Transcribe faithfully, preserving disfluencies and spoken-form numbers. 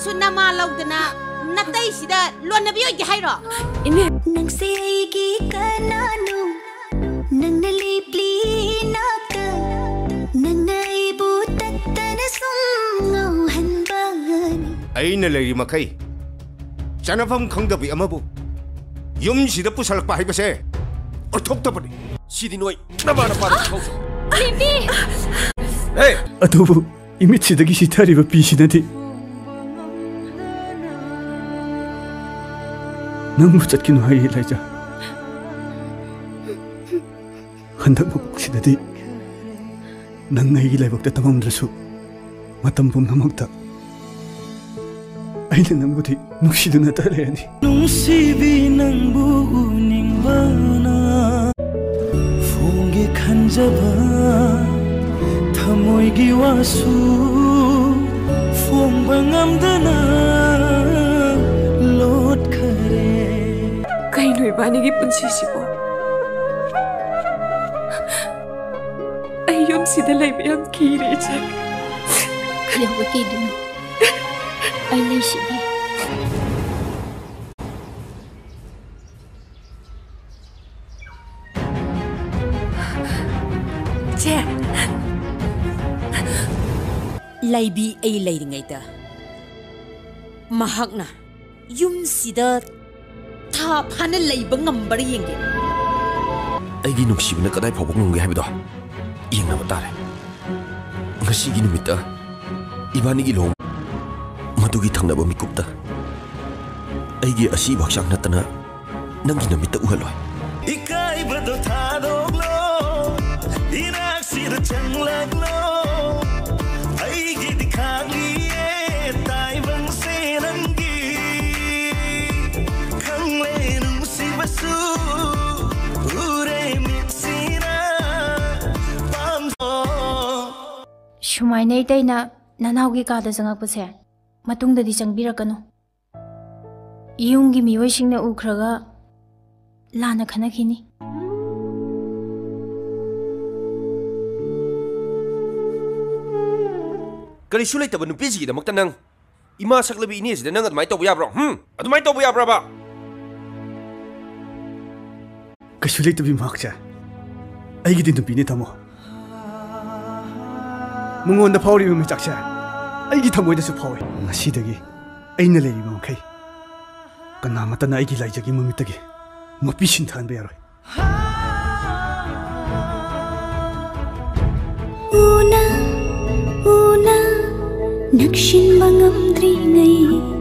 ꯁꯨ ꯅꯃꯥ ꯂꯧꯗꯅ ꯅꯇꯩꯁꯤꯗ ꯂꯣꯟꯅꯕꯤ ꯑꯣꯏꯒꯦ ꯍꯥꯏꯔꯣ? ꯏꯅꯦ꯫ ꯅꯪꯁꯦ ꯑꯩꯒꯤ ꯀꯅꯥꯅꯣ? ꯅꯪꯅ ꯂꯤꯞꯂꯤ ꯏꯅꯥꯛꯇ, ꯅꯪꯅ ꯑꯩꯕꯨ ꯇꯠꯇꯅ ꯁꯨꯝ ꯉꯥꯎꯍꯟꯕꯅꯤ꯫ ꯑꯩꯅ ꯂꯩꯔꯤ ꯃꯈꯩ ꯆꯥꯅꯐꯝ ꯈꯪꯗꯕꯤ ꯑꯃꯕꯨ ꯌꯨꯝꯁꯤꯗ ꯄꯨꯁꯜꯂꯛꯄ ꯍꯥꯏꯕꯁꯦ ꯑꯣꯏꯊꯣꯛꯇꯕꯅꯤ꯫ ꯁꯤꯗꯤ ꯅꯣꯏ ꯅꯃꯥ ꯅꯄꯥꯅ ꯊꯧꯁꯨ꯫ ꯂꯤꯞꯂꯤ! ꯍꯦ! ꯑꯗꯨꯕꯨ ꯏꯃꯤꯠꯁꯤꯗꯒꯤ ꯁꯤꯊꯔꯤꯕ ꯄꯤꯁꯤꯅꯗꯤ ꯅꯪꯕꯨ ꯆꯠꯈꯤꯅꯨ ꯍꯥꯏꯌꯦ, ꯂꯥꯏꯖꯥ꯫ ꯍꯟꯗꯛ ꯃꯄꯣꯛꯁꯤꯗꯗꯤ ꯅꯪ ꯑꯩꯒꯤ ꯂꯥꯏꯕꯛꯇ ꯇꯝꯃꯝꯗ꯭ꯔꯁꯨ, ꯃꯇꯝ ꯄꯨꯝꯅꯃꯛꯇ ꯑꯩꯅ ꯅꯪꯕꯨꯗꯤ ꯅꯨꯡꯁꯤꯗꯨꯅꯇ ꯂꯩꯔꯅꯤ꯫ ꯅꯨꯡꯁꯤꯕꯤ, ꯅꯪꯕꯨ ꯎꯅꯤꯡꯕꯅ ꯐꯣꯡꯒꯦ ꯈꯟꯖꯕ ꯊꯃꯣꯏꯒꯤ ꯋꯥꯁꯨ ꯐꯣꯡꯕ ꯉꯝꯗꯅ ꯂꯣꯠꯈꯔꯦ꯫ ꯀꯩꯅꯣ ꯏꯕꯥꯅꯤꯒꯤ ꯄꯨꯟꯁꯤꯁꯤꯕꯣ? ꯑꯩ ꯌꯨꯝꯁꯤꯗ ꯂꯩꯕ ꯌꯥꯝ ꯀꯤꯔꯦ, ꯏꯆꯦ꯫ ꯀꯩꯗꯧꯕ ꯀꯤꯗꯣꯏꯅꯣ? ꯑꯩ ꯂꯩꯁꯤꯗꯤ꯫ ꯆꯦ! ꯂꯩꯕꯤ ꯑꯩ ꯂꯩꯔꯤꯉꯩꯗ ꯃꯍꯥꯛꯅ ꯌꯨꯝꯁꯤꯗ ꯊꯥ ꯐꯥꯅ ꯂꯩꯕ ꯉꯝꯕ꯭ꯔꯥ ꯌꯦꯡꯒꯦ꯫ ꯑꯩꯒꯤ ꯅꯨꯡꯁꯤꯕꯅ ꯀꯗꯥꯏ ꯐꯥꯎꯕ ꯉꯝꯒꯦ ꯍꯥꯏꯕꯗꯣ ꯌꯦꯡꯅꯕ ꯇꯥꯔꯦ꯫ ꯉꯁꯤꯒꯤ ꯅꯨꯃꯤꯠꯇ ꯏꯕꯥꯅꯤꯒꯤ ꯂꯨꯍꯣꯡ-, ꯃꯗꯨꯒꯤ ꯊꯪꯅꯕ ꯃꯤꯀꯨꯞꯇ ꯑꯩꯒꯤ ꯑꯁꯤꯕ ꯍꯛꯆꯥꯡ ꯅꯠꯇꯅ ꯅꯪꯒꯤ ꯅꯃꯤꯠꯇ ꯎꯍꯜꯂꯣꯏ꯫ ꯏꯀꯥꯏꯕꯗꯣ ꯊꯥꯗꯣꯛꯂꯣ, ꯏꯅꯥꯛꯁꯤꯗ ꯆꯪꯂꯛꯂꯣ, ꯑꯩꯒꯤꯗꯤ ꯈꯥꯡꯂꯤꯌꯦ ꯇꯥꯏꯕꯪꯁꯦ ꯅꯪꯒꯤ, ꯈꯪꯂꯦ ꯅꯨꯡꯁꯤꯕꯁꯨ ꯎꯔꯦ ꯃꯤꯠꯁꯤꯅ ꯄꯥꯝꯖꯣ꯫ ꯁꯨꯃꯥꯏꯅ ꯏꯇꯩꯅ ꯅꯅꯥꯎꯒꯤ ꯀꯥꯗ ꯆꯪꯉꯛꯄꯁꯦ ꯃꯇꯨꯡꯗꯗꯤ ꯆꯪꯕꯤꯔꯛꯀꯅꯨ꯫ ꯌꯨꯝꯒꯤ ꯃꯤꯑꯣꯏꯁꯤꯡꯅ ꯎꯈ꯭ꯔꯒ ꯂꯥꯟꯅ ꯈꯟꯅꯈꯤꯅꯤ꯫ ꯀꯔꯤꯁꯨ ꯂꯩꯇꯕ ꯅꯨꯄꯤꯁꯤꯒꯤꯗꯃꯛꯇ ꯅꯪ ꯏꯃꯥ ꯁꯛꯂꯕꯤ ꯏꯅꯦꯁꯤꯗ ꯅꯪ ꯑꯗꯨꯃꯥꯏꯅ ꯇꯧꯕ ꯌꯥꯕ꯭ꯔꯣ? ꯍꯝ? ꯑꯗꯨꯃꯥꯏꯅ ꯇꯧꯕ ꯌꯥꯕ꯭ꯔꯕ? ꯀꯩꯁꯨ ꯂꯩꯇꯕꯤ ꯃꯍꯥꯛꯁꯦ ꯑꯩꯒꯤꯗꯤ ꯅꯨꯄꯤꯅꯦ, ꯇꯥꯃꯣ꯫ ꯃꯉꯣꯟꯗ ꯐꯥꯎꯔꯤꯕ ꯃꯩꯆꯥꯛꯁꯦ ꯑꯩꯒꯤ ꯊꯃꯣꯏꯗꯁꯨ ꯐꯥꯎꯏ꯫ ꯉꯁꯤꯗꯒꯤ ꯑꯩꯅ ꯂꯩꯔꯤꯕ ꯃꯈꯩ ꯀꯅꯥꯃꯠꯇꯅ ꯑꯩꯒꯤ ꯂꯥꯏꯖꯒꯤ ꯃꯃꯤꯠꯇꯒꯤ ꯃꯄꯤ ꯁꯤꯟꯊꯍꯟꯕ ꯌꯥꯔꯣꯏ꯫ ꯎꯅ ꯎꯅ ꯅꯛꯁꯤꯟꯕ ꯉꯝꯗ꯭ꯔꯤꯉꯩ